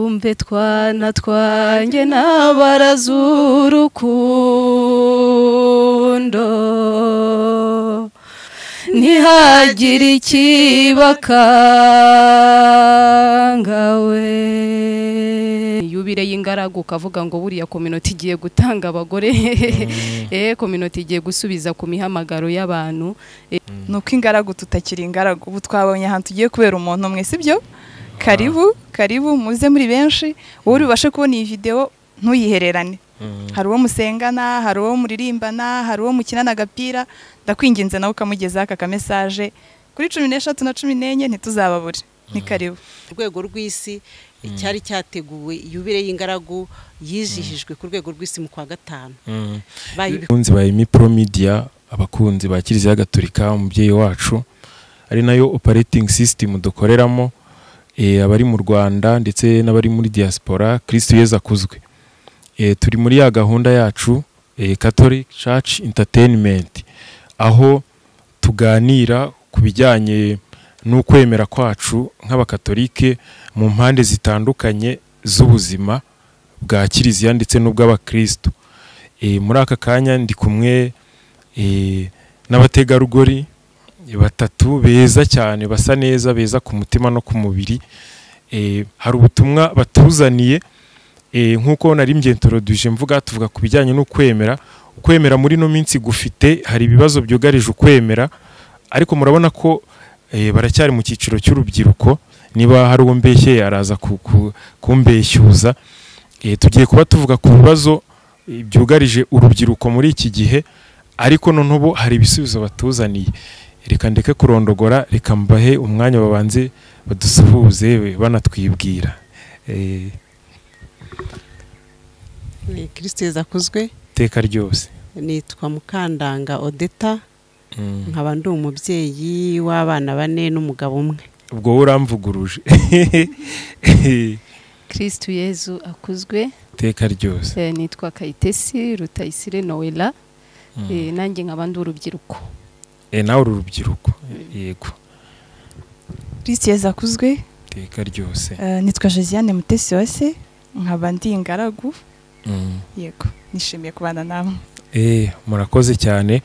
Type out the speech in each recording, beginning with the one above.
Nimwumve twana twanjye n'abaraza urukundo, ntihagire ikibakanga we. Yubile y'ingaragu ukavuga ngo buriya communauté igiye gutanga abagore, communauté igiye gusubiza ku mihamagaro y'abantu. Nuko ingaragu tutakiri ingaragu, ubu twabonye ahantu tugiye kubera umuntu umwe, sibyo? Karibu karibu, muze muri benshi. Wowe uri bubashe kubona iyi video ntuyihererane. Hari uwo musengana, hari uwo muririmbana, hari uwo mukinana agapira, ndakwinginze nawe ukamugezaho aka kamessage kuri 13 na 14, ntituzababure. Ni karibu. Ku rwego rw'isi cyari cyateguwe, yubile y'ingaragu yizihijwe ku rwego rw'isi mu kwa gatanu. Abakunzi ba Emi Pro Media, abakunzi ba Kiliziya Gatolika umubyeyi wacu, ari nayo operating system dukoreramo, abari mu Rwanda ndetse n'abari muri diaspora, Kristo Yezu akuzwe. Turi muri ya gahunda yacu Catholic Church Entertainment, aho tuganira ku bijyanye n'ukwemera kwacu nk'abakatolike mu mpande zitandukanye z'ubuzima bwa Kiliziya ndetse n'ubw'abakristo. Muri aka kanya ndi kumwe n'abategarugori batatu beza cyane, basa neza, beza ku mutima no ku mubiri. Hari ubutumwa batuzaniye. Nk'uko nari mbyintroduce mvuga, tuvuga ku bijyanye n'ukwemera. Ukwemera muri no minsi gufite, hari ibibazo byugarije ukwemera, ariko murabona ko baracyari mu cyiciro cy'urubyiruko. Niba hari uwo mbeshyeye araza kumbeshyuza. Tugiye kuba tuvuga ku bibazo byugarije urubyiruko muri iki gihe, ariko noneho ubu hari ibisubizo batuzaniye. Reka ndeke kurondogora, reka mbahe umwanya babanze badusuhuze banatwibwira. Kristo Yezu akuzwe. Iteka ryose. Nitwa Mukandanga Odeta, nkaba ndi umubyeyi w'abana bane n'umugabo umwe. Ubwo wowe uramvuguruje. Kristo Yezu akuzwe. Iteka ryose. Nitwa Kayitesi Rutayisire Noella, nanjye nkaba ndi urubyiruko. Nawe uri urubyiruko, yego. Kristo Yezu akuzwe. Iteka ryose. Nitwa Josiane Mutesi Wase, nkaba ndi ingaragu. Yego, nishimiye kubana namwe. Murakoze cyane,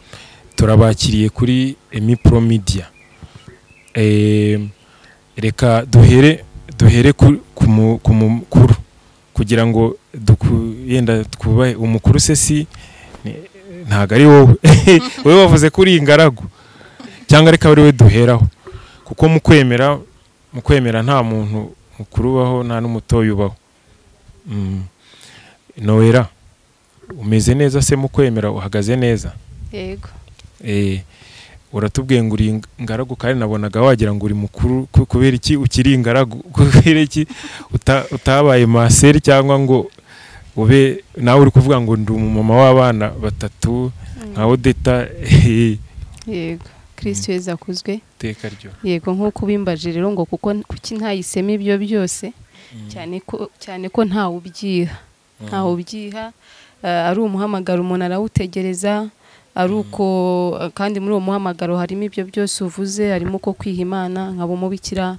turabakiriye kuri Emi Pro Media. Reka duhere ku mukuru, kugira ngo yenda twubahe umukuru. Se si ntago ari wowe, wowe wavuze ko uri ingaragu, cyangwa reka ari we duheraho, kuko mu kwemera nta muntu mukuru ubaho, nta n'umutoya ubaho. Noella, umeze neza se mu kwemera, uhagaze neza? Yego. Uratubwiye ngo uri ingaragu, kandi nabonaga wagira ngo uri mukuru. Kubera iki ukiri ingaragu? Kubera iki utabaye maseri, cyangwa ngo ube nawe uri kuvuga ngo ndi umumama w'abana batatu nka Odeta? Yego, Kristo Yezu akuzwe. Iteka ryo. Yego, nk'uko ubimbaje rero ngo kuko kuki ntahisemo ibyo byose, cyane ko ntawe ubyiha, ari umuhamagaro umuntu arawutegereza, ari uko kandi muri uwo muhamagaro harimo ibyo byose uvuze, harimo uko kwiha Imana nkaba umubikira,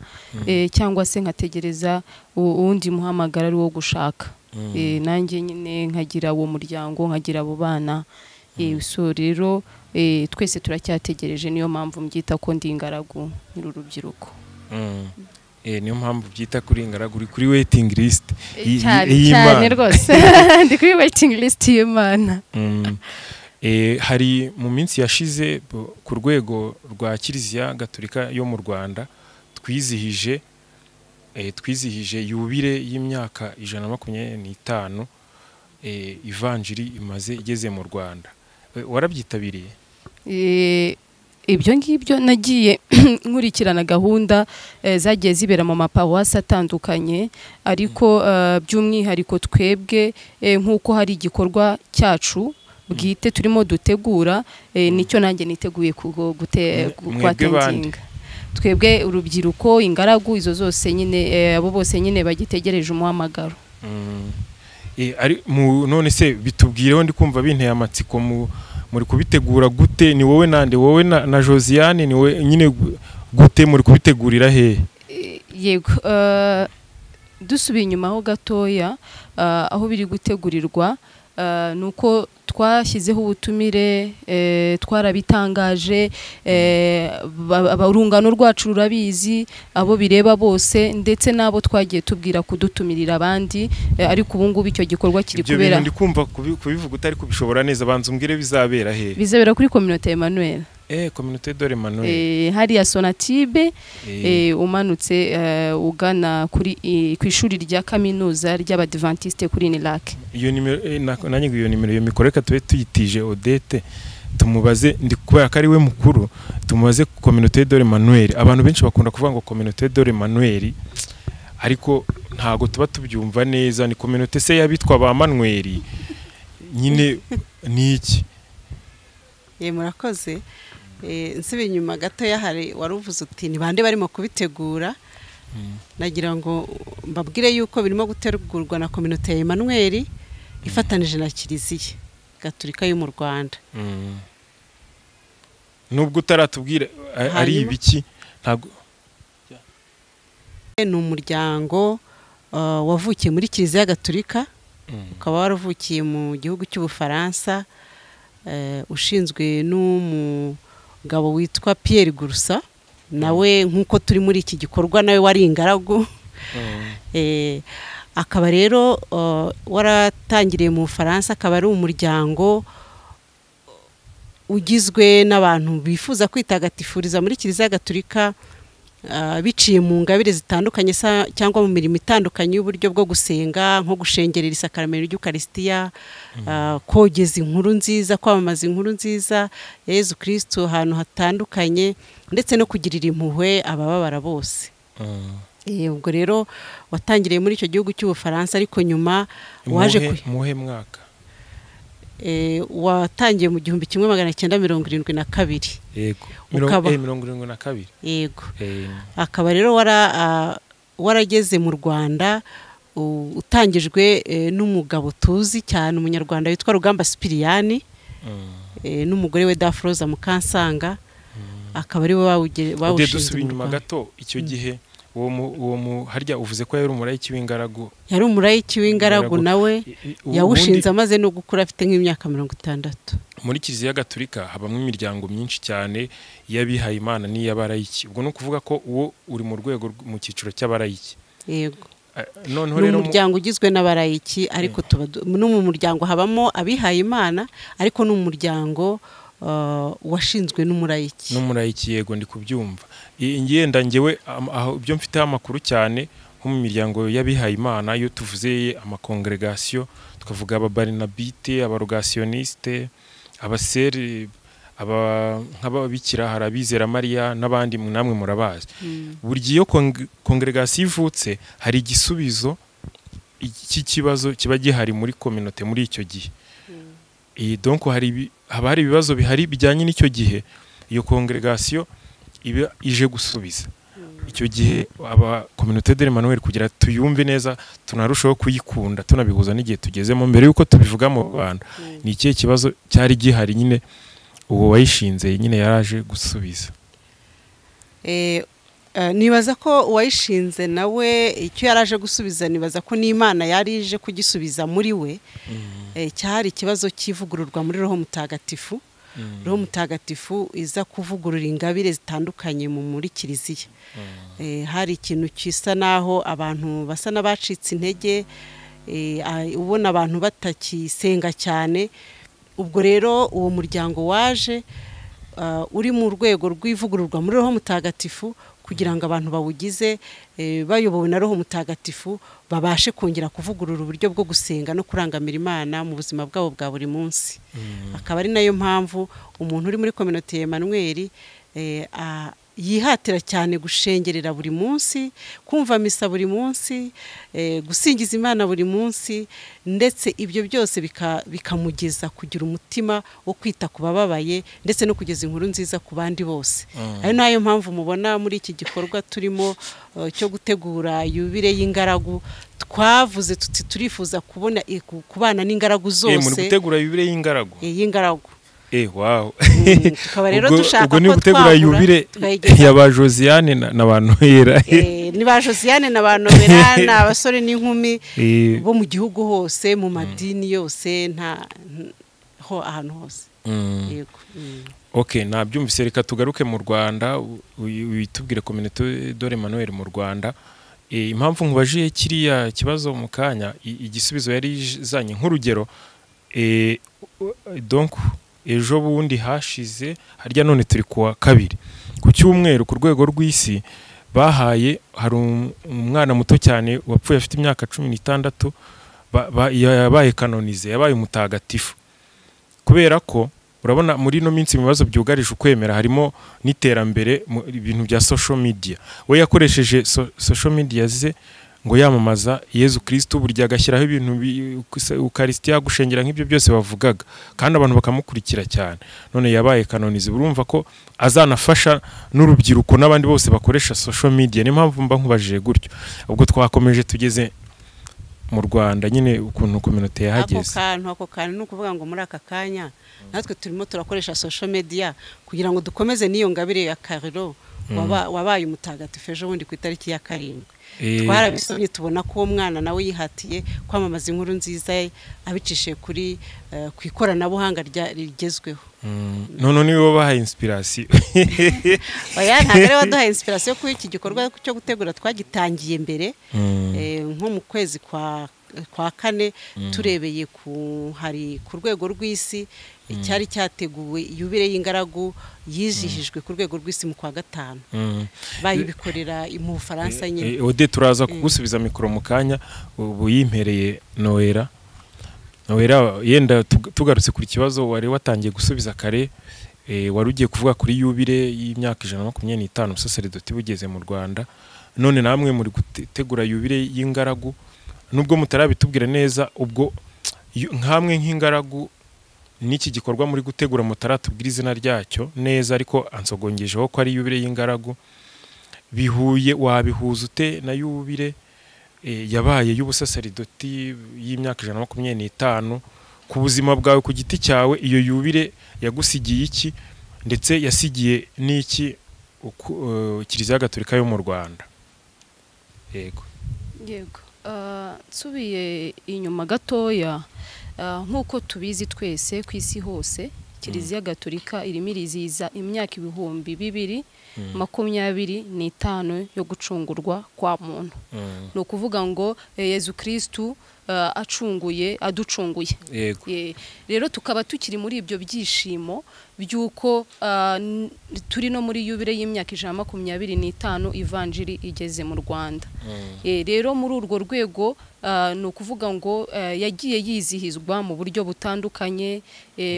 cyangwa se nkategereza uwundi muhamagaro ari wo gushaka, nanjye nyine nkagira uwo muryango, nkagira abo bana. So rero twese turacyategereje, niyo mpamvu mbyita ko ndi ingaragu nyiri urubyiruko. Niyo mpamvu byita kuri ingaragu, uri kuri waiting list Cyane. y'Imana. Cyane rwose, ndi kuri waiting list y'Imana. Hari mu minsi yashize ku rwego rwa Kiliziya Gatolika yo mu Rwanda twizihije yubile y'imyaka 125 ivanjiri imaze igeze mu Rwanda. Warabyitabiriye? Ibyo ngibyo nagiye nkurikirana gahunda zagiye zibera mu maparuwasi atandukanye, ariko by'umwihariko twebwe, nk'uko hari igikorwa cyacu bwite turimo dutegura, nicyo nanjye niteguye Mwebwe kwattendinga. Twebwe urubyiruko, ingaragu, izo zose nyine, abo bose nyine bagitegereje umuhamagaro. Ari none se bitubwireho, ndi kumva binteye amatsiko, muri kubitegura gute? Ni wowe nande? Wowe na Josiane? Ni wowe nyine, gute muri kubitegurira hehe? Yego, Dusubiye inyuma ho gatoya, aho biri gutegurirwa, nuko twashyizeho ubutumire, twarabitangaje, urungano rwacu rurabizi, abo bireba bose, ndetse n'abo twagiye tubwira kudutumirira abandi, ariko ubu ngubu icyo gikorwa kiri kubera. Ibyo bintu ndi kumva kubivuga utari kubishobora neza, banza umbwire bizabera he? Bizabera kuri Communauté Emmanuel. Communauté de l'Emmanuel. Hariya Sonatibe, umanutse ugana kuri ku ishuri rya kaminuza ry'Abadventiste kuri Unilac. Iyo nimero nanjye iyo nimero iyo mikoro reka tube tuyitije Odette, tumubaze, ndi kubera ko ari we mukuru, tumubaze Communauté de l'Emmanuel. Abantu benshi bakunda kuvuga ngo Communauté de l'Emmanuel, ariko ntago tuba tubyumva neza. Ni communauté se y'abitwa ba Manuel nyine ni iki? Murakoze. Nsubiye inyuma gato hari waruvuze uti ni bande barimo kubitegura, nagira ngo mbabwire yuko birimo gutegurwa na Communauté ya Emmanuel ifatanije na Kiliziya Gatolika yo mu Rwanda. Nubwo utaratubwira ari ibiki, ntago ni umuryango wavukiye muri Kiliziya Gatolika, ukaba waravukiye mu gihugu cy'Ubufaransa, ushinzwe n'umugabo witwa Pierre Gurusa, nawe nk'uko turi muri iki gikorwa nawe wari ingaragu. Akaba rero waratangiriye mu Bufaransa, akaba ari umuryango ugizwe n'abantu bifuza kwitagatifuriza muri Kiliziya Gatolika biciye mu ngabire zitandukanye cyangwa mu mirimo itandukanye y'uburyo bwo gusenga, nko gushengerera isakaramento ry'Ukaristiya, kogeza inkuru nziza, kwamamaza inkuru nziza ya Yezu Kristo ahantu hatandukanye, ndetse no kugirira impuhwe abababara bose. Ubwo rero watangiriye muri icyo gihugu cy'Ubufaransa, ariko nyuma waje muhe mwaka watangiye mu 1972. Yego, 72. Yego. Akaba rero warageze mu Rwanda utangijwe n'umugabo tuzi cyane, umunyarwanda witwa Rugamba Sipiriyani, n'umugore we Dafroza Mukansanga, akaba ari we bawushinze. Dusubiye inyuma gato, icyo gihe uwo harya uvuze ko yari umurayiki w'ingaragu. Yari umurayiki w'ingaragu nawe yawushinze amaze no gukura afite nk'imyaka 60. Muri Kiliziya Gatolika habamo imiryango myinshi cyane y'abihaye Imana n'iy'abarayiki. Ubwo no kuvuga ko uwo uri mu rwego mu cyiciro cy'abarayiki. Yego. Noneho rero umuryango ugizwe n'abarayiki, ariko tuba no mu muryango habamo abihaye Imana, ariko n'umuryango washinzwe n'umurayiki. N'umurayiki, yego, ndi kubyumva. Ingenda ngewe aho ibyo mfite amakuru cyane nko mu miryango y'abihaye Imana, iyo tuvuze amakongregation tukavuga ababarinabite, abarogationiste, abaseri, aba nk'ababikira, hari abizera Mariya n'abandi namwe murabazi. Buri gihe iyo congregation ivutse hari igisubizo cy'ikibazo kiba gihari muri communauté muri icyo gihe. Donc hari haba hari ibibazo bihari bijyanye n'icyo gihe, iyo congregation iba ije gusubiza. Icyo gihe aba Communauté de l'Emmanuel kugira tuyumve neza, tunarushaho kuyikunda, tunabihuza n'igihe tugezemo mbere yuko tubivuga mu bantu. Ni ikihe kibazo cyari gihari nyine uwo wayishinze nyine yaraje gusubiza? Nibaza ko uwayishinze nawe icyo yaraje gusubiza, nibaza ko n'Imana yari ije kugisubiza muri we. Cyari ikibazo cy'ivugururwa muri Roho Mutagatifu. Roho Mutagatifu iza kuvugurura ingabire zitandukanye muri Kiliziya. Hari ikintu kisa naho abantu basa n'abacitse intege, ubona abantu batakisenga cyane. Ubwo rero uwo muryango waje uri mu rwego rw'ivugururwa muri Roho Mutagatifu, kugira ngo abantu bawugize bayobowe na Roho Mutagatifu babashe kongera kuvugurura uburyo bwo gusenga no kurangamira Imana mu buzima bwabo bwa buri munsi. Akaba ari nayo mpamvu umuntu uri muri Communauté Emmanuel yihatira cyane gushengerera buri munsi, kumva misa buri munsi, gusingiza Imana buri munsi, ndetse ibyo byose bikamugeza kugira umutima wo kwita ku bababaye, ndetse no kugeza inkuru nziza ku bandi bose. Ari nayo mpamvu mubona muri iki gikorwa turimo cyo gutegura yubire y'ingaragu, twavuze tuti turifuza kubona kubana n'ingaragu zose. Muri gutegura yubire y'ingaragu? Y'ingaragu. Wow. Tukaba rero dushaka ubwo ni gutegura yubile ya ba Josiane na ba Nohera. Ni ba Josiane na ba Nohera na abasore n'inkumi bo mu gihugu hose, mu madini yose, nta ho ahantu hose. Yego. Okay, nabyumvise. Reka tugaruke mu Rwanda, witubwire Communauté de l'Emmanuel mu Rwanda. Impamvu nkubajiye kiriya kibazo mu kanya, igisubizo yari izanye nk'urugero, donc ejo bundi hashize harya, none turi kuwa kabiri ku cyumweru, ku rwego rw'isi bahaye, hari umwana muto cyane wapfuye afite imyaka 16, yabaye kanonize, yabaye umutagatifu. Kubera ko urabona muri no minsi mu bibazo byugarije ukwemera harimo n'iterambere, ibintu bya social media. We yakoresheje social media ze ngo yamamaza Yezu Kristo, burya agashyiraho ibintu Ukaristia, gushengera nk'ibyo byose bavugaga, kandi abantu bakamukurikira cyane. None yabaye kanonize, urumva ko azanafasha n'urubyiruko n'abandi bose bakoresha social media. Niyo mpamvu mba nkubajije gutyo. Ubwo twakomeje tugeze mu Rwanda nyine ukuntu communauté yahageze. Ako kantu ni ukuvuga ngo muri aka kanya natwe turimo turakoresha social media kugira ngo dukomeze n'iyo ngabire ya Kariro wabaye umutagatifu ejo bundi ku itariki ya 7. Twarabisomye tubona ko uwo mwana nawe yihatiye kwamamaza inkuru nziza abicishije kuri ku ikoranabuhanga rigezweho. None niwe wabahaye inspiration? Oya, ntabwo ari waduhaye inspiration kuko iki gikorwa cyo gutegura twagitangiye mbere, nko mu kwezi kwa kane, turebeye ku hari ku rwego rw'isi cyari cyateguwe yubile y'ingaragu yizihijwe ku rwego rw'isi mu kwa 5. Bayibikorera mu Bufaransa nyine. Ode turaza kugusubiza mikoro mu kanya, ubu yimpereye Nohera. Nohera, yenda tugarutse kuri kibazo wari watangiye gusubiza kare, wari ugiye kuvuga kuri yubile y'imyaka 125 umusaseredoti bugeze mu Rwanda. None namwe muri gutegura yubile y'ingaragu, nubwo mutarabitubwira neza, ubwo nkamwe nk'ingaragu n'iki gikorwa muri gutegura mutaratubwira izina ryacyo neza, ariko ansogongejeho ko ari yubile y'ingaragu, bihuye wabihuza ute na yubile yabaye y'ubusaseridoti y'imyaka 125? Ku buzima bwawe ku giti cyawe, iyo yubile yagusigiye iki, ndetse yasigiye n'iki Kiliziya Gatolika yo mu Rwanda? Yego. Yego. Nsubiye inyuma gatoya, nk'uko tubizi twese ku isi hose, Kiliziya Gatolika irimo irizihiza imyaka 2025 yo gucungurwa kwa muntu. Ni ukuvuga ngo Yezu Kristu acunguye, aducunguye. Rero tukaba tukiri muri ibyo byishimo by'uko turi no muri yubile y'imyaka 125 ivanjiri igeze mu Rwanda. Rero muri urwo rwego ni ukuvuga ngo yagiye yizihizwa mu buryo butandukanye,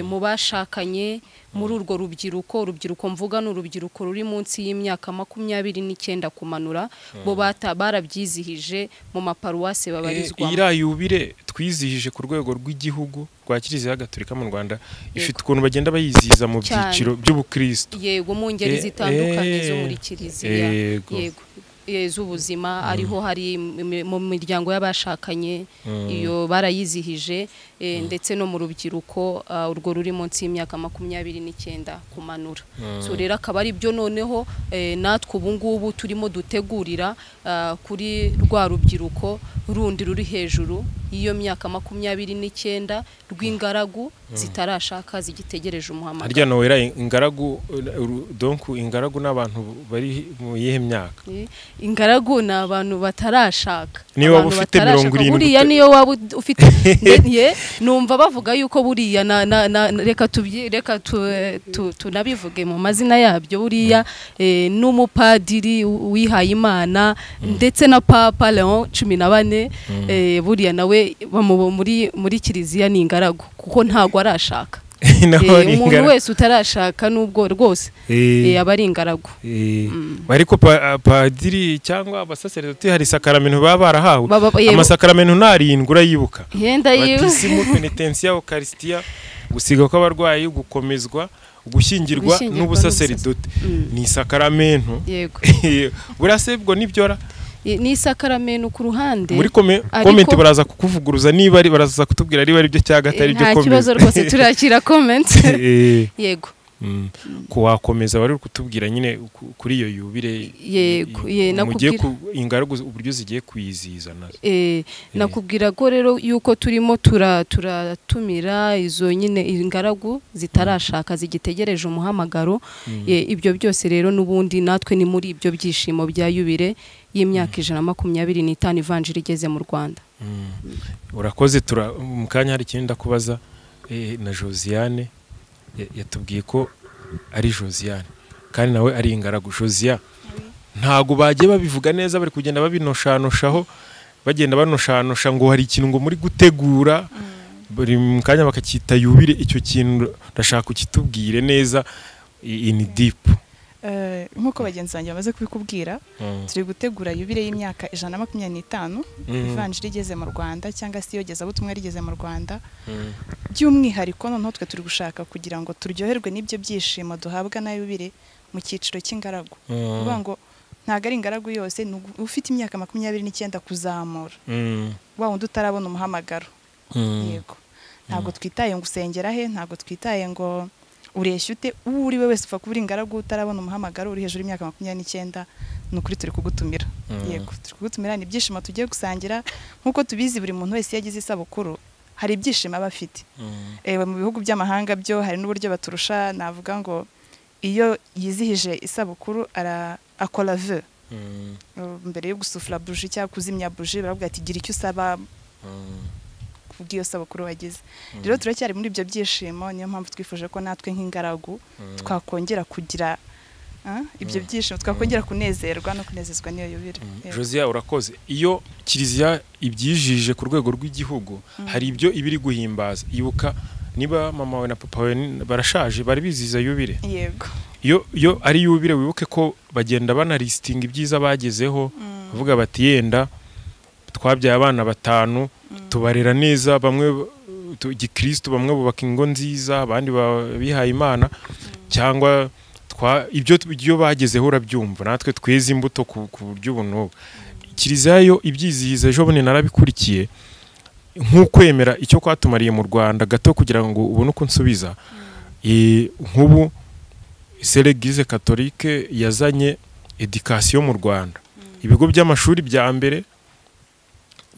mu bashakanye, muri urwo rubyiruko mvuga ni urubyiruko ruri munsi y'imyaka 29 kumanura, bo barabyizihije mu maparuwase babarizwamo. Iriya yubile twizihije ku rwego rw'igihugu rwa Kiliziya Gatolika mu Rwanda ifite ukuntu bagenda bayizihiza mu byiciro by'ubukristo. Yego, mu ngeri zitandukanye zo muri Kiliziya. Yego, z'ubuzima, ariho hari mu miryango y'abashakanye iyo barayizihije, ndetse no mu rubyiruko urwo ruri munsi y'imyaka 29 kumanura. So rero akaba ari byo noneho natwe ubu ngubu turimo dutegurira kuri rwa rubyiruko rundi ruri hejuru iyo myaka 29 rw'ingaragu zitarashaka zigitegereje umuhamagaro. Harya Nohera, ingaragu, donc ingaragu n'abantu bari mu yihe myaka? Ingaragu ni abantu batarashaka. Niyo waba ufite 70, buriya niyo waba ufite, numva bavuga yuko buriya reka reka tunabivuge mu mazina yabyo, buriya n'umupadiri wihaye Imana ndetse na Papa Leon 14, buriya nawe muri Kiliziya ni ingaragu kuko ntago arashaka. Umuntu wese utarashaka nubwo rwose aba ari ingaragu. Ariko padiri cyangwa abasaseredoti hari sakaramento baba barahawe. Amasakaramento narindwi urayibuka: batisimu, penitensiya, ukarisitiya, gusiga kw'abarwayi, gukomezwa, gushyingirwa n'ubusaseredoti. Ni sakaramento. Yego. Burasebwo nibyora. Ni isakaramento ku ruhande. Muri comment baraza kukuvuguruza niba ari, baraza kutubwira niba ari byo cyangwa atari byo. Nta kibazo rwose, turakira comment. Yego. Ko wakomeza bari kutubwira nyine kuri iyo yubire. Yego, nakubwira ingaragu uburyo zigiye kuyiziza nazo. Nakubwira ko rero yuko turimo turatumira izo nyine ingaragu zitarashaka zigitegereje umuhamagaro. Ibyo byose rero nubundi natwe ni muri ibyo byishimo bya yubire y'imyaka 125 ivanjiri igeze mu Rwanda. Urakoze. Mu kanya hari ikindi ndakubaza na Josiane yatubwiye ko ari Josiane kandi nawe ari ingaragu. Josiane, ntago bagiye babivuga neza, bari kugenda babinoshanoshaho, bagenda banoshanosha ngo hari ikintu ngo muri gutegura buri kanya bakacyita yubire. Icyo kintu ndashaka ukitubwire neza in deep. Nkuko bagenzi banjye bamaze kubikubwira, turi gutegura yubire y'imyaka 125 ivanjiri igeze mu Rwanda, cyangwa se iyogezabutumwa rigeze mu Rwanda. By'umwihariko noneho twe turi gushaka kugira ngo turyoherwe n'ibyo byishimo duhabwa na yubire mu cyiciro cy'ingaragu. Kuvuga ngo ntago ari ingaragu yose, ni ufite imyaka 29 kuzamura, wa wundi utarabona umuhamagaro. Yego, ntabwo twitaye ngo usengera he, ntabwo twitaye ngo ureshya ute, uwo uri we wese upfa kuba uri ingaragu utarabona umuhamagaro, uri hejuru y'imyaka 29, ni ukuri turi kugutumira. Yego, turi kugutumira, ni ibyishimo tugiye gusangira. Nk'uko tubizi buri muntu wese yagize isabukuru hari ibyishimo aba afite. Mu bihugu by'amahanga byo hari n'uburyo baturusha, navuga ngo iyo yizihije isabukuru akora vœu mbere yo gusufura buji cyangwa kuzimya buji, baravuga ati gira icyo usaba kubw'iyo sabukuru wagize. Rero turacyari muri ibyo byishimo, niyo mpamvu twifuje ko natwe nk'ingaragu twakongera kugira ibyo byishimo, twakongera kunezerwa no kunezezwa n'iyo yubire. Josiane, urakoze. Iyo kiliziya ibyijije ku rwego rw'igihugu hari ibyo ibiri guhimbaza. Ibuka niba mama wawe na papa wawe barashaje bari biziza yubire. Yego. Iyo ari yubire wibuke ko bagenda banalistinga ibyiza bagezeho, bavuga bati yenda twabyaye abana 5 tubarera neza, bamwe gikristo, bamwe bubaka ingo nziza, abandi bihaye Imana, cyangwa ibyo bagezeho urabyumva, natwe tweze imbuto ku buryo buno. Kiliziya yo ibyizihiza, ejo bundi narabikurikiye nk'ukwemera icyo kwatumariye mu Rwanda gato kugira ngo ubone uko nsubiza. Nk'ubu L'église catholique yazanye education mu Rwanda, ibigo by'amashuri bya mbere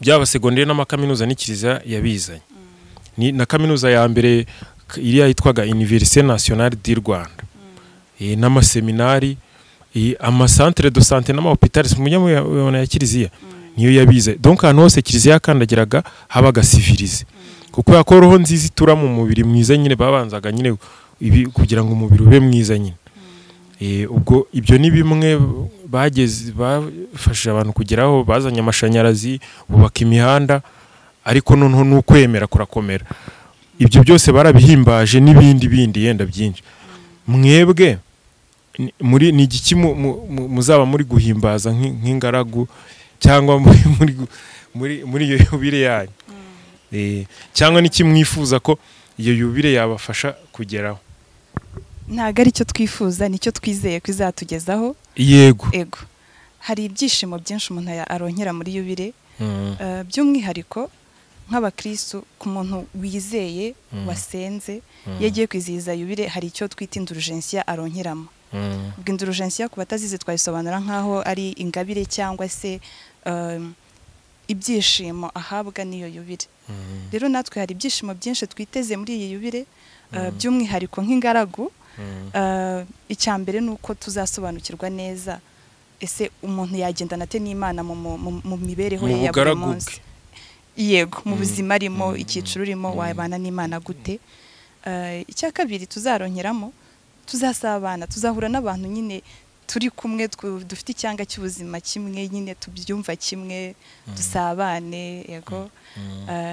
byaba segonderi n'amakaminuza ni kiliziya yabizanye. Ni na kaminuza ya mbere iriya yitwaga Université Nationale du Rwanda, n'amaseminari, amacentre de santé n'amahôpital mujya ya kiliziya niyo yabize. Donc ahantu hose kiliziya yakandagiraga habaga civilisé, kuko yako roho nziza itura mu mubiri mwiza nyine, babanzaga nyine ibi kugira ngo umubiri ube mwiza nyine. Ubwo ibyo ni bimwe bageze bafashije abantu kugeraho, bazanye amashanyarazi, bubaka imihanda, ariko noneho n'ukwemera kurakomera. Ibyo byose barabihimbaje n'ibindi bindi yenda byinshi. Mwebwe muri ni igiki muzaba muri guhimbaza nk'ingaragu cyangwa muri iyo yubire yanyu, cyangwa n'iki mwifuza ko iyo yubire yabafasha kugeraho? Ntago ari cyo twifuza, nicyo twizeye ko izatugezaho. Yego. Ego. Hari ibyishimo byinshi umuntu aronkera muri yubire, by'umwihariko nk'abakristo, ku muntu wizeye wasenze yagiye kwizihiza yubire, hari icyo twita indulgensia aronkeramo. Ubwo indulgensia ku batazizi twayisobanura nkaho ari ingabire cyangwa se ibyishimo ahabwa n'iyo yubire. Rero natwe hari ibyishimo byinshi twiteze muri iyi yubire, by'umwihariko nk'ingaragu. Icya mbere ni uko tuzasobanukirwa neza ese umuntu yagendana ate n'Imana mu mibereho ye ya buri munsi. Yego, mu buzima arimo, icyiciro urimo, wabana n'Imana gute. Icya kabiri tuzaronkeramo, tuzasabana, tuzahura n'abantu nyine turi kumwe, dufite icyanga cy'ubuzima kimwe nyine, tubyumva kimwe, dusabane. Yego.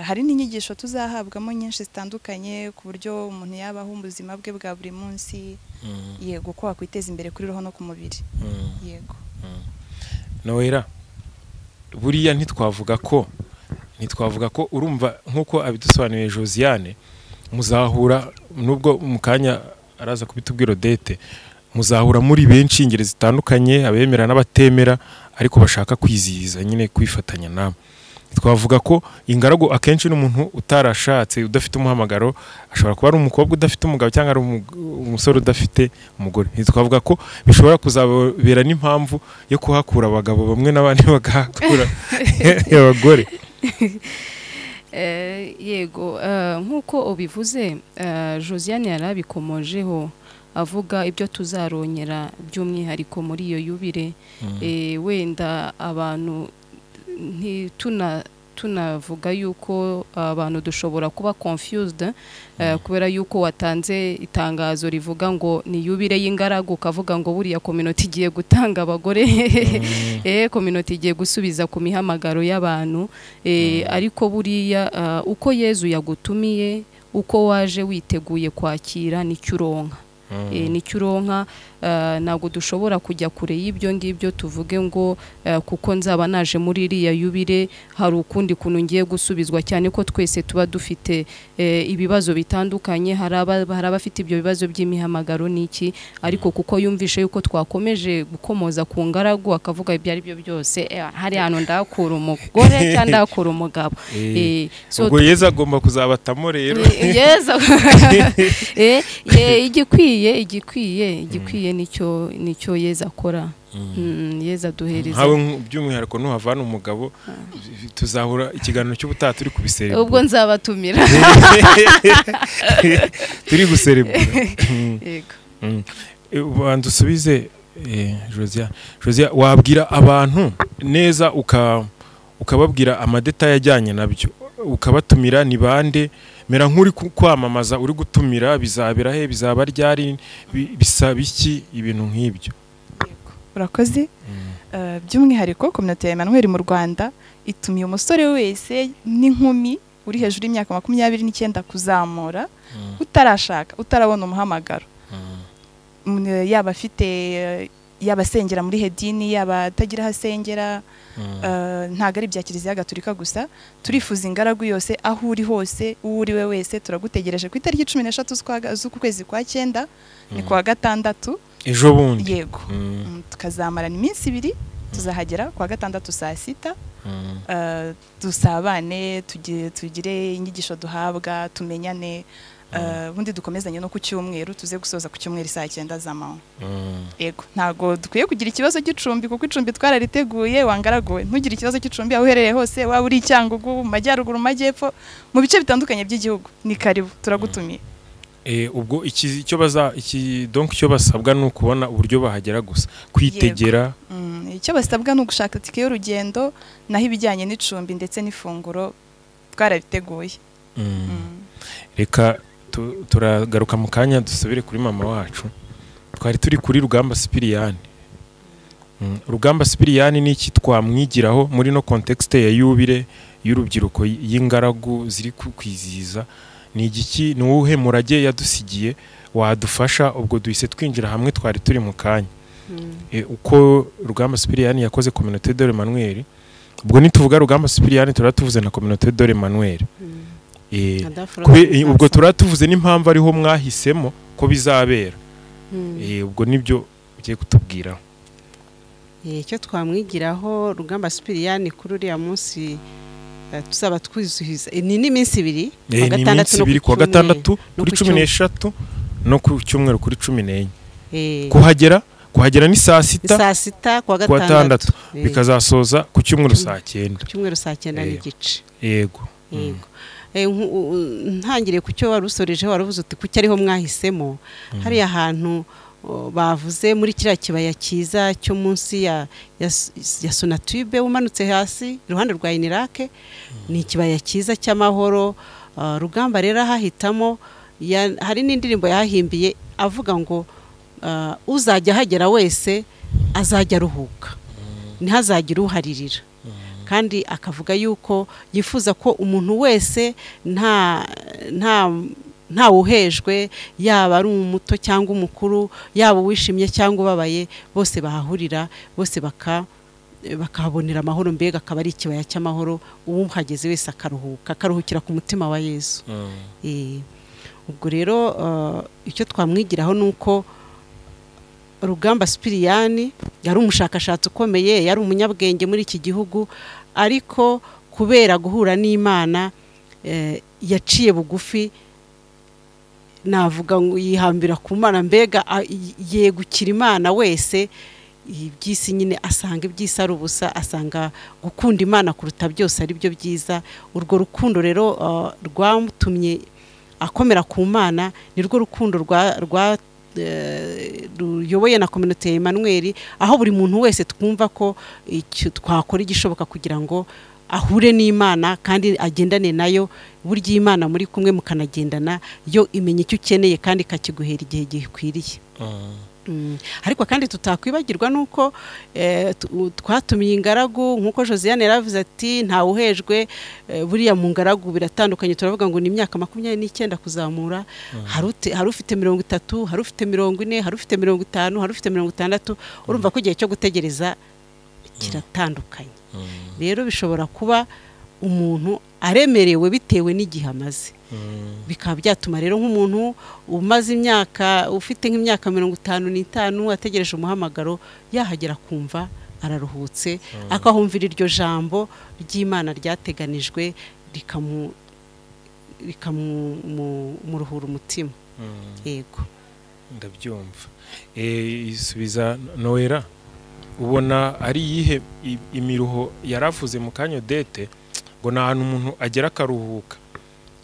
Hari n'inyigisho tuzahabwamo nyinshi zitandukanye ku buryo umuntu yabaho ubuzima bwe bwa buri munsi. Yego, ko wakwiteza imbere kuri roho no ku mubiri. Yego. Noella, buriya ntitwavuga ko urumva nkuko abidusobanuriye Josiane, muzahura nubwo mu kanya araza kubitubwira Odette, Muzahura muri benshi, ingeri zitandukanye, abemera n'abatemera, ariko bashaka kwizihiza nyine, kwifatanya namwe. Twavuga ko ingaragu akenshi n'umuntu utarashatse, udafite umuhamagaro, ashobora kuba ari umukobwa udafite umugabo cyangwa ari umusore udafite umugore. Twavuga ko bishobora kuzabera n'impamvu yo kuhakura abagabo bamwe n'abandi bagahakura abagore. Yego, nk'uko ubivuze, Josiane yarabikomojeho avuga ibyo tuzarongera by'umwihariko muri iyo yubire. Wenda abantu tunavuga yuko abantu dushobora kuba confused, kubera yuko watanze itangazo rivuga ngo ni yubire y'ingaragu, ukavuga ngo buriya community igiye gutanga abagore, community igiye gusubiza ku mihamagaro y'abantu, ariko buriya uko Yezu yagutumiye, uko waje witeguye kwakira, nicyo uronka. Nicyo uronka. Ntabwo dushobora kujya kure y'ibyo ngibyo tuvuge ngo kuko nzaba naje muri iriya yubire hari ukundi kuntu ngiye gusubizwa, cyane ko twese tuba dufite ibibazo bitandukanye. Hari abafite ibyo bibazo by'imihamagaro n'iki, ariko kuko yumvishe yuko twakomeje gukomoza ku ngaragu, akavuga ibyo ari byo byose, hari hano ndakura umugore cyangwa ndakura umugabo. Ubwo Yezu agomba kuzabatamo rero. Yezu igikwiye nicyo Yezu akora. Yezu aduhereza. Nkawe by'umwihariko nuhavana umugabo, tuzahura ikiganiro cy'ubutaha turi kubiserebura. Ubwo nzabatumira. Turi guserebura. Yego. Banza usubize Josiane. Josiane, wabwira abantu neza ukababwira amadetaye ajyanye nabyo, ukabatumira ni bande, mera nk'uri kwamamaza, uri gutumira, bizabera he, bizaba ryari, bisaba iki, ibintu nk'ibyo. Urakoze. By'umwihariko Communauté ya Emmanuel mu Rwanda itumiye umusore wese n'inkumi uri hejuru y'imyaka 29 kuzamura, utarashaka, utarabona umuhamagaro, yaba afite, yaba asengera muri hedini, yaba atagira aho asengera, ntabwo ari ibya Kiliziya Gatolika gusa. Turifuza ingaragu yose, aho uri hose, uwo uri we wese, turagutegereje ku itariki 13 z'uku kwezi kwa 9, ni kuwa gatandatu, ejo bundi. Yego. Tukazamarana iminsi ibiri, tuzahagera kuwa gatandatu saa 6, dusabane, tugire inyigisho duhabwa, tumenyane, ubundi dukomezanye no ku cyumweru, tuze gusoza ku cyumweru saa 9 z'amanywa. Yego, ntago dukwiye kugira ikibazo cy'icumbi, kuko icumbi twarariteguye. Wangaraguwe, ntugire ikibazo cy'icumbi aho uherereye hose, waba uri Cyangugu, mu majyaruguru, mu majyepfo, mu bice bitandukanye by'igihugu, ni karibu, turagutumiye. Ubwo icyo baza donc icyo basabwa ni ukubona uburyo bahagera gusa, kwitegera. Icyo basabwa ni ugushaka tike y'urugendo, naho ibijyanye n'icumbi ndetse n'ifunguro twarabiteguye. Reka turagaruka mu kanya dusubire kuri mama wacu. Twari turi kuri Rugamba Sipiriyani. Rugamba Sipiriyani ni iki twamwigiraho muri no contexte ya yubire y'urubyiruko y'ingaragu ziri kwizihiza? Ni igiki, ni uwuhe murage yadusigiye wadufasha? Ubwo duhise twinjira hamwe twari turi mu kanya. Uko Rugamba Sipiriyani yakoze Communauté de l'Emmanuel, ubwo nituvuga Rugamba Sipiriyani turatuvuze na Communauté de l'Emmanuel. Ubwo turatuvuze n'impamvu ariho mwahisemo ko bizabera. Ubwo nibyo ugiye kutubwira. Icyo twamwigiraho Rugamba Sipiriyani kuri uriya munsi tuzaba twizihiza ni n'iminsi ibiri, kuwa gatandatu kuwa gatandatu kuri 13 no ku cyumweru kuri 14. Kuhagera ni saa 6, saa 6 kuwa gatandatu, bikazasoza ku cyumweru saa 9, ku cyumweru saa 9 n'igice. Yego. Yego. Ntangiriye ku cyo warusoreje, waravuze uti kuki ariho mwahisemo. Hariya hantu bavuze muri kiriya kibaya cyiza cyo munsi ya Sonatube, umanutse hasi iruhande rwa Inirake, ni ikibaya cyiza cy'amahoro. Rugamba rero ahahitamo, hari n'indirimbo yahimbiye avuga ngo uzajya ahagera wese azajya aruhuka, ntihazagire uharirira. Kandi akavuga yuko yifuza ko umuntu wese nta uhejwe, yaba ari umuto cyangwa umukuru, yaba uwishimye cyangwa ubabaye, bose bahahurira, bose bakahabonera amahoro. Mbega akaba ari ikibaya cy'amahoro, uwuhageze wese akaruhuka, akaruhukira ku mutima wa Yezu. Ubwo rero icyo twamwigiraho ni uko Rugamba Sipiriyani yari umushakashatsi ukomeye, yari umunyabwenge muri iki gihugu, ariko kubera guhura n'Imana yaciye bugufi, navuga ngo yihambira ku Mana, mbega yegukira Imana wese. Iby'isi nyine asanga iby'isi ari ubusa, asanga gukunda Imana kuruta byose ari byo byiza. Urwo rukundo rero rwamutumye akomera ku Mana, nirwo rukundo rwa ruyoboye na communauté ya Emmanuel, aho buri muntu wese twumva ko twakora igishoboka kugira ngo ahure n'Imana kandi agendane nayo. Burya Imana muri kumwe mukanagendana, yo imenya icyo ukeneye kandi ikakiguhera igihe gikwiriye. Ariko kandi tutakwibagirwa nuko twatumiye ingaragu, nkuko Josiane yaravuze ati ntawe uhejwe. Buriya mu ngaragu biratandukanye, turavuga ngo ni imyaka 29 kuzamura, hari ufite 30, hari ufite 40, hari ufite 50, hari ufite 60. Urumva ko igihe cyo gutegereza kiratandukanye. Rero bishobora kuba umuntu aremerewe bitewe n'igihe amaze, bikaba byatuma rero nk'umuntu umaze imyaka, ufite nk'imyaka 55 ategereje umuhamagaro, yahagera kumva araruhutse, akahumvira iryo jambo ry'Imana ryateganijwe rikamuruhura umutima. Yego, ndabyumva. Isubiza Noella, ubona ari yihe imiruho yaravuze mu kanya Odette ngo nta hantu umuntu agera akaruhuka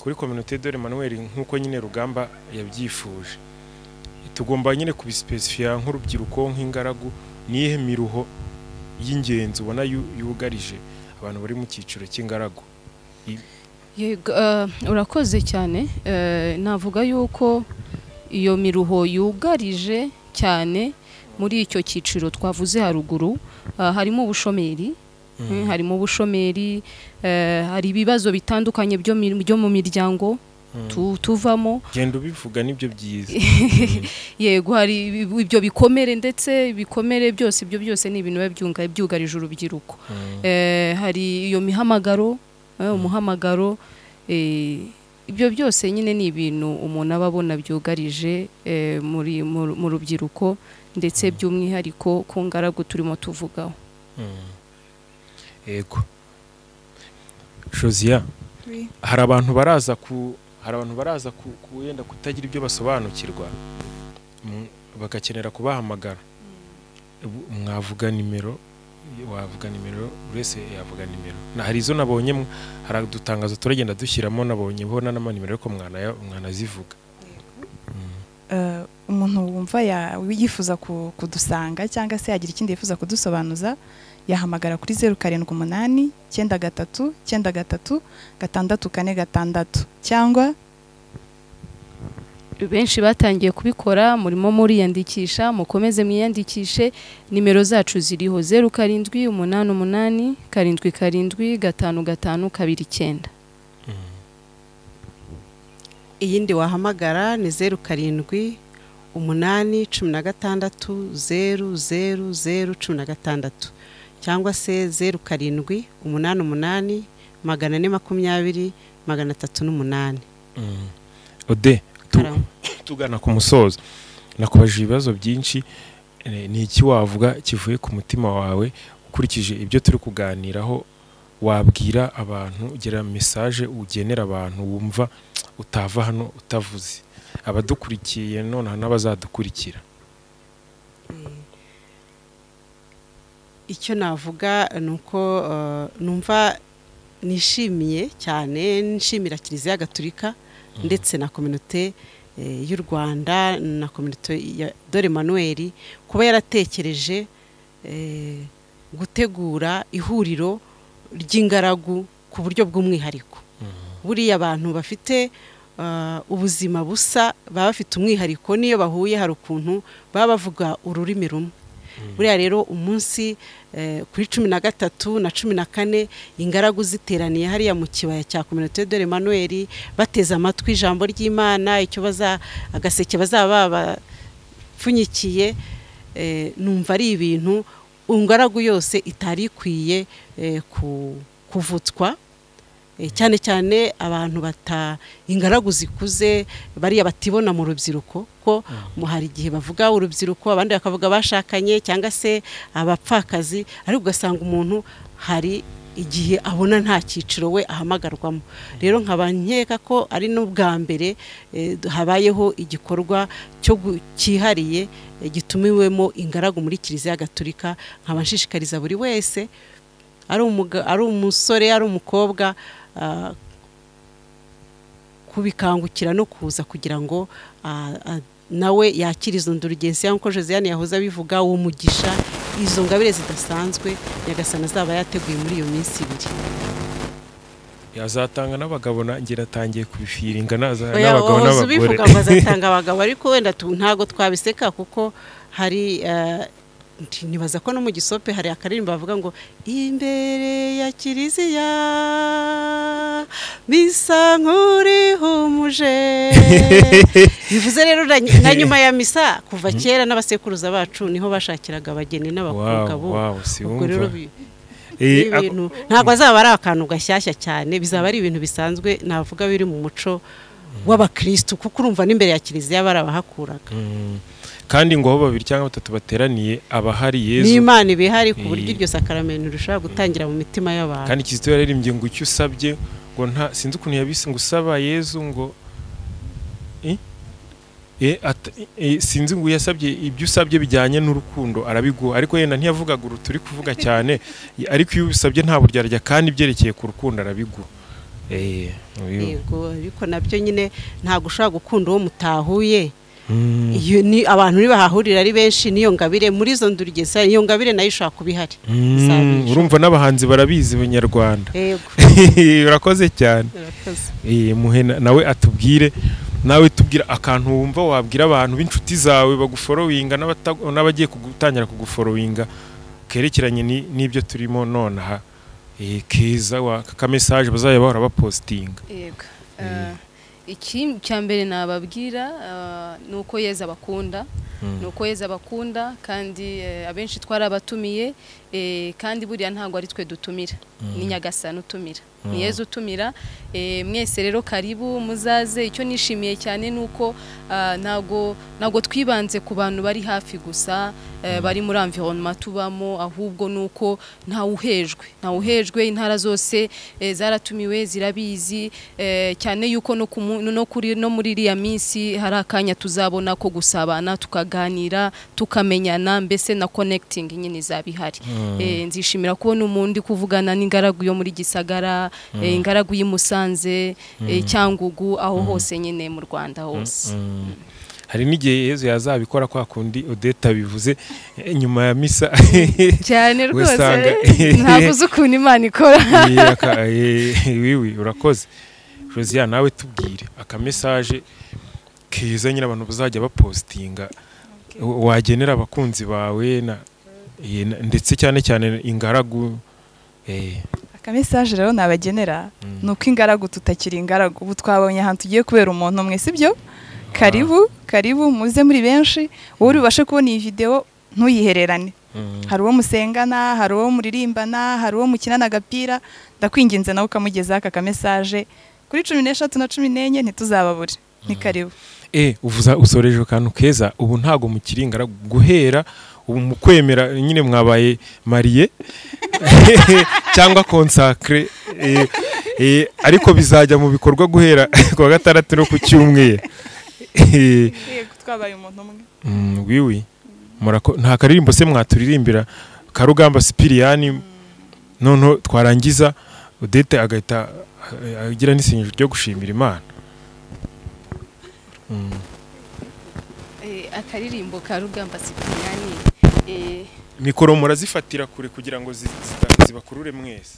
kuri communauté de l'Emmanuel nkuko nyine Rugamba yabyifuje? Tugomba nyine kubisipesifiya nk'urubyiruko, nk'ingaragu, nihe miruho y'ingenzi ubona yugarije abantu bari mu cyiciro cy'ingaragu? Yego, urakoze cyane. Navuga yuko iyo miruho yugarije cyane muri icyo cyiciro twavuze haruguru, harimo ubushomeri, harimo ubushomeri, hari ibibazo bitandukanye byo mu miryango tuvamo. Genda ubivuga nibyo byiza. Yego, hari ibyo bikomere, ndetse ibikomere byose ibyo byose ni ibintu biba byugarije urubyiruko. Hari iyo mihamagaro, umuhamagaro, ibyo byose nyine ni ibintu umuntu aba abona byugarije muri mu rubyiruko, ndetse by'umwihariko ku ngaragu turimo tuvugaho. Yego Josia, hari abantu baraza ku wenda kutagira ibyo basobanukirwa bagakenera kubahamagara. Mwavuga nimero, wavuga nimero, wese yavuga nimero. Na hari izo nabonye, hari udutangazo turagenda dushyiramo, nabonye bona n'amanimero ariko mwanazivuga. Umuntu wumva yifuza kudusanga cyangwa se yagira ikindi yifuza kudusobanuza, yahamagara kuri 078 93 93 646, cyangwa benshi batangiye kubikora, murimo muriyandikisha, mukomeze mwiyandikishe. Nimero zacu ziriho 07 88 77 55 29. Iyindi wahamagara ni 07 8 16 0 0 0 16, cyangwa se 07 88 420 308. Ode, tugana ku musozo, nakubajije ibibazo byinshi. Ni iki wavuga kivuye ku mutima wawe ukurikije ibyo turi kuganiraho, wabwira abantu, ugira message ugenera abantu wumva utava hano utavuze, abadukurikiye none n'abazadukurikira? Icyo navuga nuko numva nishimiye cyane, nshimira Kiliziya Gatolika ndetse na communauté y'u Rwanda na communauté ya Dore Emmanuel kuba yaratekereje gutegura ihuriro ry'ingaragu ku buryo bw'umwihariko. Buriya abantu bafite ubuzima busa baba bafite umwihariko, niyo bahuye hari ukuntu baba bavuga ururimi rumwe. Buriya rero umunsi kuri 13 na 14 ingaragu ziteraniye hariya mu kibaya cya Communauté de l'Emmanuel, bateze amatwi ijambo ry'Imana, icyo baza agaseke bazaba bapfunyikiye, numva ari ibintu ingaragu yose itari ikwiye kuvutswa. Cyane cyane abantu bata ingaragu zikuze bariya batibona mu rubyiruko, ko hari igihe bavuga urubyiruko abandi bakavuga bashakanye cyangwa se abapfakazi, ariko ugasanga umuntu hari igihe abona nta cyiciro we ahamagarwamo. Rero nkaba nkeka ko ari n'ubwa mbere habayeho igikorwa cyo cyihariye gitumiwemo ingaragu muri Kiliziya Gatolika. Nkaba nshishikariza buri wese, ari umusore ari umukobwa, kubikangukira no kuza kugira ngo nawe yakire izo ndurugezi, nk'uko Josiane yahoze abivuga, uwo mugisha, izo ngabire zidasanzwe Nyagasani azaba yateguye muri iyo minsi ibiri. Yazatanga n'abagabo, nanjye natangiye kubifiringa n'abagabo n'abagore. Ubivuga ngo azatanga abagabo, ariko wenda ntago twabiseka, kuko hari nibaza ko no mu gisope hari akaririmbo bavuga ngo imbere ya Kiliziya misa nkurihumuje. Bivuze rero na nyuma ya misa, kuva kera n'abasekuruza bacu niho bashakiraga abageni n'abakobwa bo. Ubwo rero ntabwo azaba ari akantu gashyashya cyane, bizaba ari ibintu bisanzwe, navuga biri mu muco w'abakristu, kuko urumva n'imbere ya Kiliziya barabahakuraga. Kandi ngo aho babiri cyangwa batatu bateraniye abahari Yezu n'Imana ibihari, ku buryo iryo sakaramento rishobora gutangira mu mitima y'abantu. Kandi Kizito yaririmbye ngo icyo usabye, ngo nta sinzi ukuntu yabise, ngo usaba Yezu ngo sinzi ngo yasabye ibyo usabye bijyanye n'urukundo arabiguha, ariko yenda ntiyavugaga turi kuvuga cyane, ariko iyo ubisabye nta buryarya kandi byerekeye ku rukundo arabiguha. Yego, ariko nabyo nyine ntabwo ushobora gukunda uwo mutahuye. Iyo ni abantu nibahahurira ari benshi, niyo ngabire muri izo ndurugeza, iyo ngabire nayo ishobora kuba ihari. Urumva n'abahanzi barabizi abanyarwanda. Yego. Urakoze cyane. Muhe nawe atubwire, nawe tubwira akantu wumva wabwira abantu b'inshuti zawe baguforowinga n'abagiye gutangira kuguforowinga kerekeranye n'ibyo turimo nonaha, keza ka message bazajya bahora bapostinga. Yego. Iki cya mbere nababwira nuko Yezu abakunda, nuko Yezu abakunda, kandi abenshi twarabatumiye, kandi buriya ntabwo ari twe dutumira, ni Nyagasani utumira, ni Yezu utumira. Mwese rero karibu muzaze. Icyo nishimiye cyane nuko ntago twibanze ku bantu bari hafi gusa, bari muri environnement tubamo, ahubwo nuko ntawuhejwe, intara zose zaratumiwe zirabizi, cyane yuko no muri iriya minsi hari akanya tuzabona ko gusabana, tukaganira, tukamenyana, mbese na connecting nyine izabihari. Nzishimira kubona umuntu kuvugana n'ingaragu yo muri Gisagara, ingaragu y'Imusanze, Cyangugu, aho hose nyine mu Rwanda hose. Hari n'igihe Yezu yazabikora kwa kundi Odette bivuze nyuma ya misa cyane rwose, ntabwo uzi ukuntu Imana ikora. Wiwi urakoze. Josiane, nawe tubwire aka message keza nyine abantu bazajya bapostinga, wagenera abakunzi bawe na ndetse cyane cyane ingaragu. Aka message rero nabagenera nuko ingaragu tutakiri ingaragu, ubu twabonye ahantu tugiye kubera umuntu umwe, sibyo? Karibu, karibu muze muri benshi, wowe ubashe kubona iyi video ntuyihererane. Hari uwo musengana, hari uwo muririmbana, hari uwo mukinana agapira, ndakwinginze nawe ukamugeza aka message kuri 13 na 14, ntituzababure. Ni karibu. Uvuza usoreje akantu keza, ubu ntago mukiri ingaragu guhera ubu mu kwemera nyine mwabaye mariye cyangwa consacré, ariko bizajya mu bikorwa guhera ku wa gatandatu no ku cyumweru. Yego, twabaye umuntu umwe. Wiwi nta karirimbo se mwaturirimbira Karugamba Sipiriyani, noneho twarangiza Odette agahita agira n'isengesho ryo gushimira Imana. Akaririmbo Karugamba Sipiriyani, mikoro murazifatira kure kugira ngo zibakurure mwese.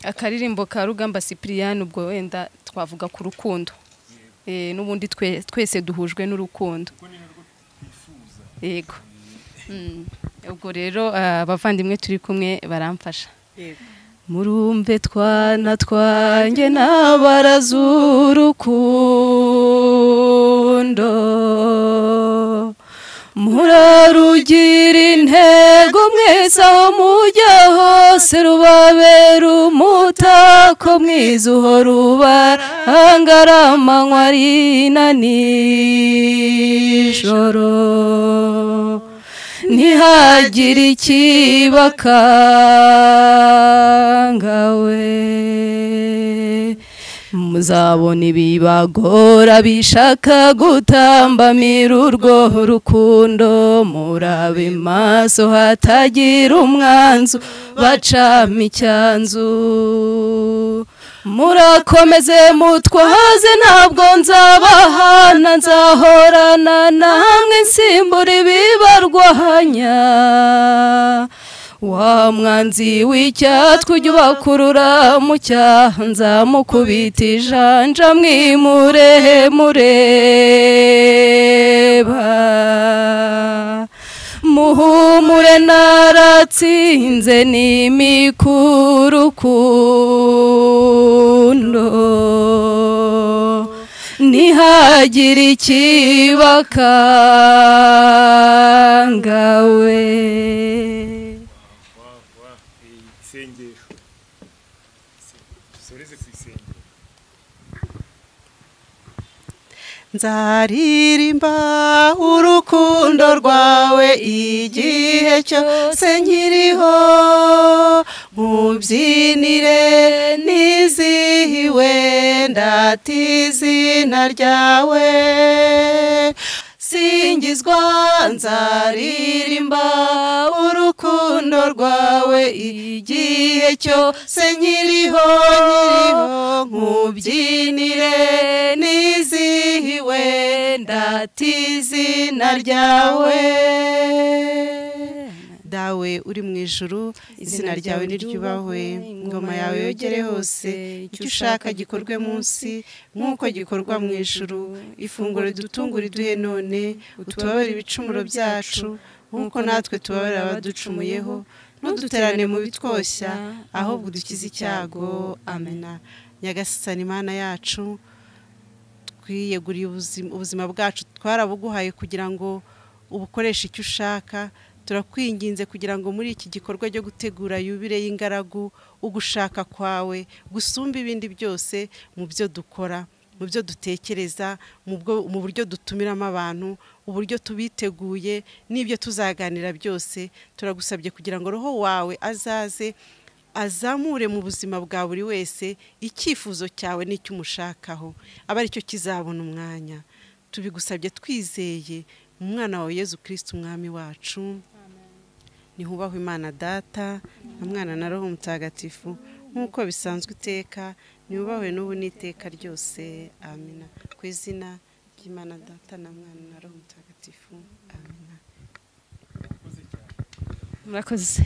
Akaririmbo Karugamba Sipiriyani, ubwo wenda twavuga ku rukundo, n'ubundi twese duhujwe n'urukundo. Yego. Ubwo rero abavandimwe turi kumwe baramfasha. Murumve twana twanjye n'abarazurukundo, Murarugira intego mwese aho mujya hose, rubabera umutako mwiza uhora ubaranga amanywa ari na nijoro. Ntihagire ikibakanga we, muzabona ibibagora bishaka gutambamira urwo rukundo. Murabe maso hatagira umwanzu bacamo icyanzu. Murakomeze mutwaze ntabwo nzabahana, nzahorana namwe nsimbura ibibarwanya. Wa mwanzi w'icyatwe ujya ubakurura mu cyaha, nzamukubita ijanja mwimure mureba. Muhumure naratsinze n'imikurukundo, ntihagire ikibakanga we. Nzaririmba urukundo rwawe igihe cyose nkiriho, nkubyinire nizihiwe ndata izina ryawe. Singizwa nzaririmba urukundo rwawe igihe cyose nkiriho, nkubyinire nizihiwe ndata izina ryawe. Dawe uri mu ijuru, izina ryawe niryubahwe, ingoma yawe yogere hose, icyo ushaka gikorwe munsi nk'uko gikorwa mu ijuru. Ifunguro ridutungura iduhe none, utubabarire ibicumuro byacu nk'uko natwe tubabarira abaducumuyeho, ntuduterane mu bitwoshya, ahubwo udukize icyago. Amena. Nyagasani Imana yacu, twiyeguriye ubuzima bwacu, twarabuguhaye kugira ngo ubukoreshe icyo ushaka. Turakwinginze kugira ngo muri iki gikorwa cyo gutegura yubile y'ingaragu, ugushaka kwawe gusumba ibindi byose mu byo dukora, mu byo dutekereza, mu buryo dutumiramo abantu, uburyo tubiteguye n'ibyo tuzaganira byose. Turagusabye kugira ngo roho wawe azaze azamure mu buzima bwa buri wese icyifuzo cyawe n'icyo umushakaho, abe aricyo kizabona umwanya. Tubigusabye twizeye mu mwana wawe Yezu Kristo umwami wacu. Nihubahwe Imana Data na Mwana na Roho Mutagatifu, nk'uko bisanzwe iteka, nihubahwe n'ubu n'iteka ryose. Amina. Ku izina ry'Imana Data na Mwana na Roho Mutagatifu. Amina. Murakoze.